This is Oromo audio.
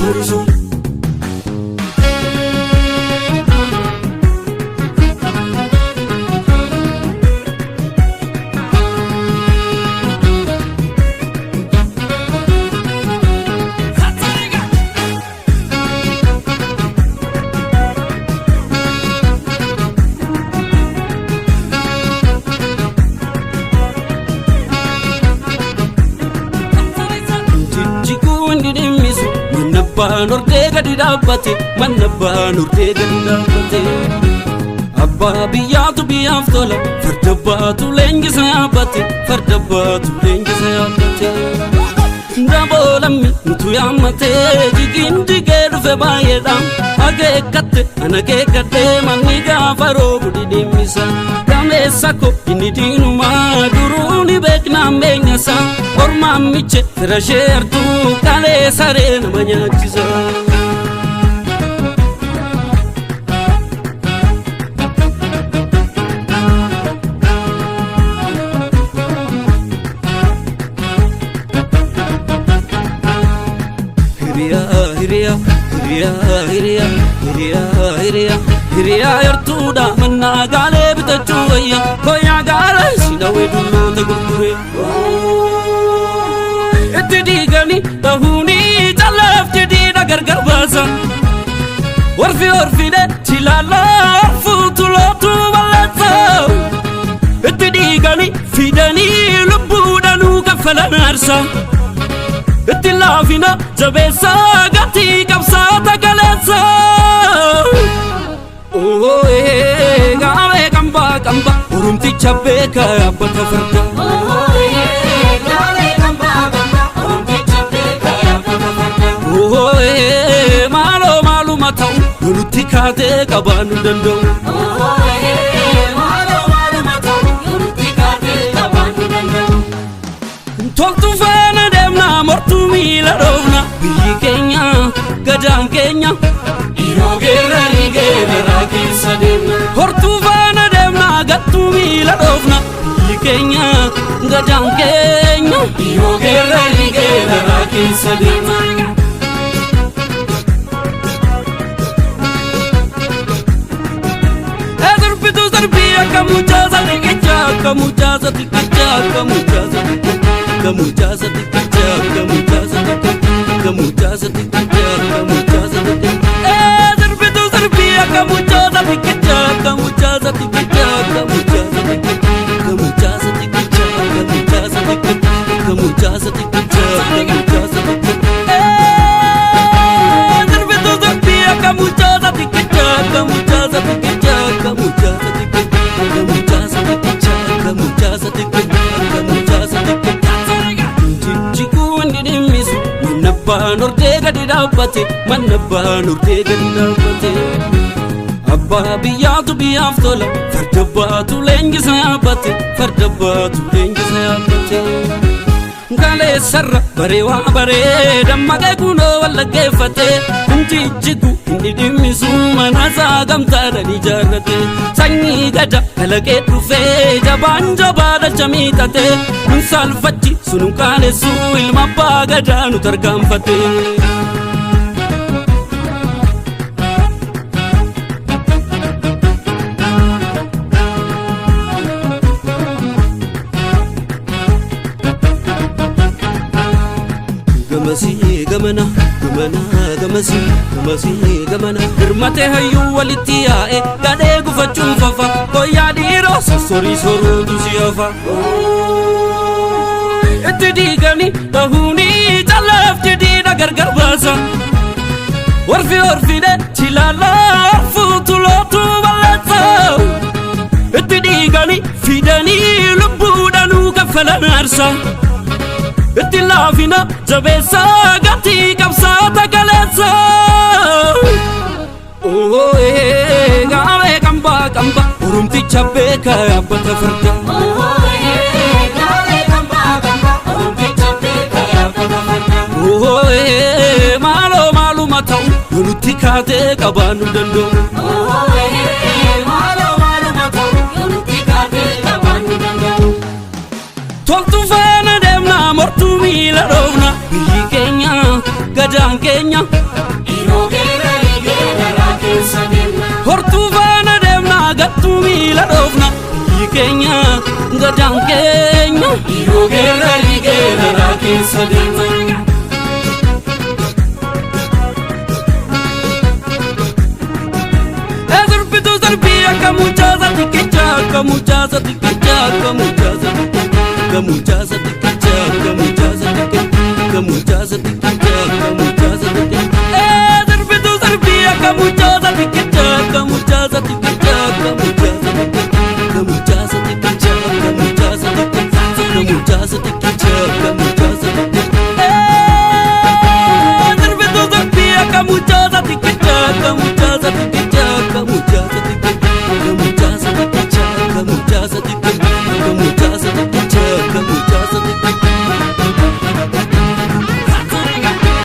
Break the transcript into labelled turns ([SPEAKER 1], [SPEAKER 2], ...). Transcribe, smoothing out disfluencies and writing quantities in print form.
[SPEAKER 1] Sori sori. Jijjiguun dhidhimmisu manna abbaan hordee gadi dhaabbate, manna abbaan hordee gadi dhaabbate. Abbaa biyyaatu biyyaaf tola, farda abbaatu leenjisa yaabbate, farda abbaatu leenjisa yaabbate. Daboo lammi nutu yaammatee jigiin jigee dhufe baay'eedha. Akeekkatte ana keekkadhee manni gaafa roobu dhidhimmisa. Gameessa ko inni diinumaa duruu ni beeknaan beenyasa. Ormaan miche fira ishee hartuu kalee saree nama nyaachisa. Hiriyaa hiriyaa hiriyaa hiriyaa hiriyaa hiriyaa hiriyaa yartuudha mannaa gaalee bitachuu wayya koyaa gaara sinawee dulloota gurgure. Itti diiganii dhahuuni callaaf jedhiidha gargar baasa. Warfi orfidhe chilaallaa orfuutu lootu balleessa. Itti dhiiganii fidanii lubbuudhanuu kaffalan aarsa. Itti laafina jabeessa gatii qabsaata galeessa. Gaabee qambaa qambaa oromticha beeka yaabbata farda. Maaloo maaluma ta'u lolutti kaatee qabaan hin danda'u. Toltu faana deemna mortuu miila dhoofna, biyyi keenya gadaan keenya. Yeroo geerranii geerraraa keessa deemna. Hortuu faana deemna gattuu miila dhoofna, biyyi keenya gadaan keenya. Yeroo geerranii geerraraa keessa deemna. Sirbitu sirbii akka mucaa xiqqichaa, akka mucaa xiqqichaa, akka mucaa xiqqichaa, akka mucaa xiqqichaa, akka mucaa xiqqichaa, akka mucaa xiqqichaa, akka mucaa xiqqichaa. Sirbitu sirbii akka mucaa xiqqichaa, akka mucaa xiqqichaa, akka mucaa xiqqichaa, akka mucaa xiqqichaa, akka mucaa xiqqichaa, akka mucaa xiqqichaa, akka mucaa xiqqichaa. Sirbitu sirbii akka mucaa xiqqichaa, akka mucaa xiqqichaa, akka mucaa xiqqichaa, akka mucaa xiqqichaa, akka mucaa xiqqichaa, akka mucaa xiqqichaa. Jijjiguun dhidhimmisu manna abbaan hordee gadi dhaabbate, manna abbaan hordee gadi dhaabbate. Abbaa biyyaatu biyyaaf tola, farda abbaatu leenjisa yaabbate, farda abbaatu leenjisa yaabbate. Kaleessarra baree waa baree dammaqee kunoo wallaggeeffate, injijjigu inni dhimmisu mana isaa gamtaadhaan ijaarrate. Sanyii gada kalaqee dhufee jabaan jabaa dhalcha miixate, nun saalfachi sunu qaanessu ilma abbaa gadaa nu tarkaanfate. Gamasii gamana gamana gamasii gamasii gamana hirmatee hayyuu walitti yaa'e gadhee gufachuun fafa koyyaa dhiiroo sossorii soruutu si hafa. Itti diiganii dhahuuni callaaf jedhiidha gargar baasa. Warfi orfidhe chilaallaa orfuutu lootu balleessa. Itti dhiiganii fidanii lubbuudhanuu kaffalan aarsa. Itti laafina jabeessa gatii qabsaata galeessa. Gaabee qambaa qambaa oromticha beeka yaabbata farda. Maaloo maaluma ta'u lolutti kaatee qabaan hin danda'u. Toltu faana deemna mortuu miila dhoofna, biyyi keenya gadaan keenya. keessa deemna. Hortuu faana deemna, gattuu miila dhoofna. Biyyi keenya, gadaan keenya. Yeroo geerrari geeraraa keessa deemna. Sirbitu sirbii akka mucaa xiqqichaa, akka mucaa xiqqichaa, akka mucaa xiqqichaa, akka mucaa.